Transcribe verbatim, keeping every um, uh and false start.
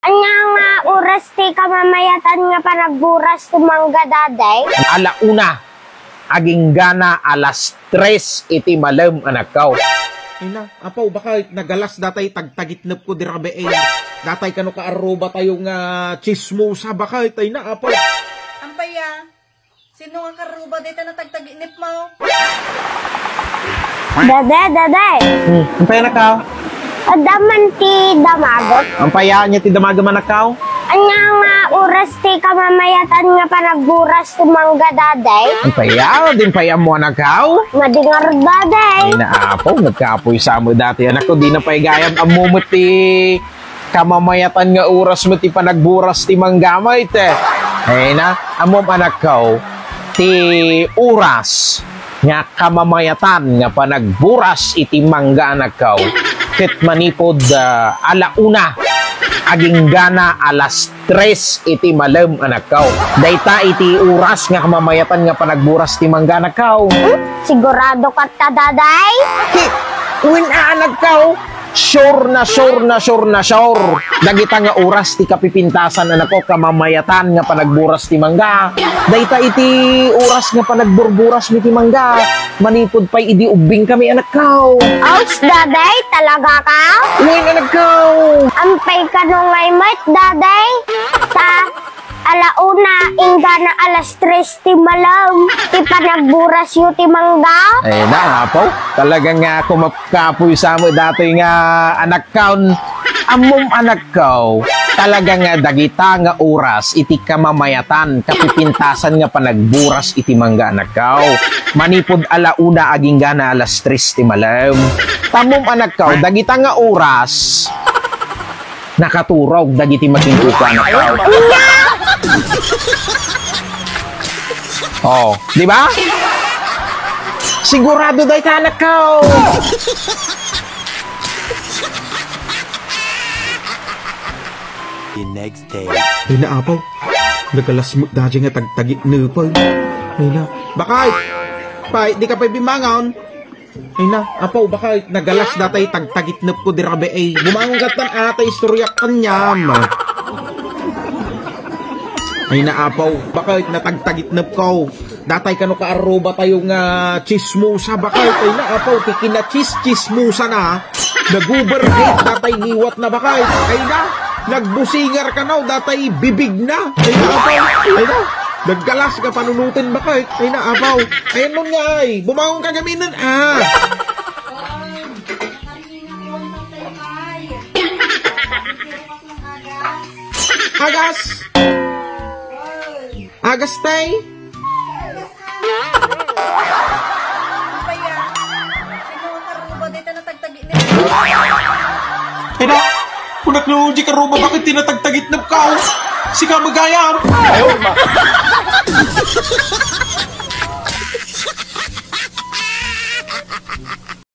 Ania nga oras ti kamamayatan nga panagburas ti mangga, Daday? Ala una, aginggana alas tres iti malem, anakkaw. Ay na, apaw, bakit nagalas datay tagtagitnepko di rabii? Datay kano kaarrubatayo nga chismosa, bakit? Ay na, apaw. Ampaya, sino nga karruba dayta natagtagitnepmo? Dede, dede. Hmm, ampaya, anakkaw? Adda man ti damagek. Ampaya, ania ti damagem, anakkaw? Ania nga oras ti kamamayatan nga panagburas ti mangga, Daday? Ampaya, dimpay ammo, anakkaw? Madi ngarud, Daday. Ay na, apaw, nagkapoy sa met datoy, anakko, dina pay gayam ammo met ti kamamayatan nga oras met ti panagburas ti mangga met. Ay na, ammom, anakkaw, ti oras nga kamamayatan nga panagburas iti mangga, anakkaw, ket manipud, ah, ala una, aginggana alas tres iti malem, anakkaw. Dayta iti oras nga kamamayatan nga panagburas ti mangga, anakkaw. Hmm? Sigurado ka ta, Daday? Ti, wen a, anakkaw. Sure na sure na sure na sure. Dagita nga oras ti kapipintasan, anakko, kamamayatan nga panagburas ti mangga. Dayta iti oras nga panagburburas mi ti mangga. Manipud pay idi ubbing kami, anakkaw. Ouch, Daday, talaga ka? Wen, anakkaw. Ampay kano ngay met, Daday? Ta, ala una, inggana alas tres ti malem, ti panagburasyo ti mangga? Ay na, apaw. Talaga nga kumap- Kapoy sa met datoy nga anakkaw. Ammom, anakkaw, talaga nga dagita nga oras iti kamamayatan, kapipintasan nga panagburas iti mangga, anakkaw. Manipud ala una aginggana alas tres ti malem. Ammom, anakkaw, dagita nga oras, nakaturog dagiti matingkuko, anakkaw. Oh, di ba? Sigurado dayta, anakkaw. The next day. Ay na, apaw. Nagalas met dayta nga tagtagitnepko. Ay na. Bakit? Pay, di ka pay bimangon? Ay na, apaw, bakit nagalas datay tagtagitnepko di rabii? Bumangon ka ta, ata istoryak kaniam. Ay na, apaw, bakit natagtagitnepko? Datay kano kaarrubatayo nga chismosa, bakit? Ay na, apaw, ti kinachis-chismosa na. Nag-overheat datay liwat na, bakit? Ay na, nagbusingar kano datay bibig na. Ay na, apaw, ay na. Naggalas ka panunoten, bakit? Ay na, apaw. Ay, nun nga, ay. Bumangon ka gaminen, ah. Agas. Agas, tay. Ay na, kunak no, di karuba, bakit tinatagtagitnepko? Sika magayam. Ayaw, ma.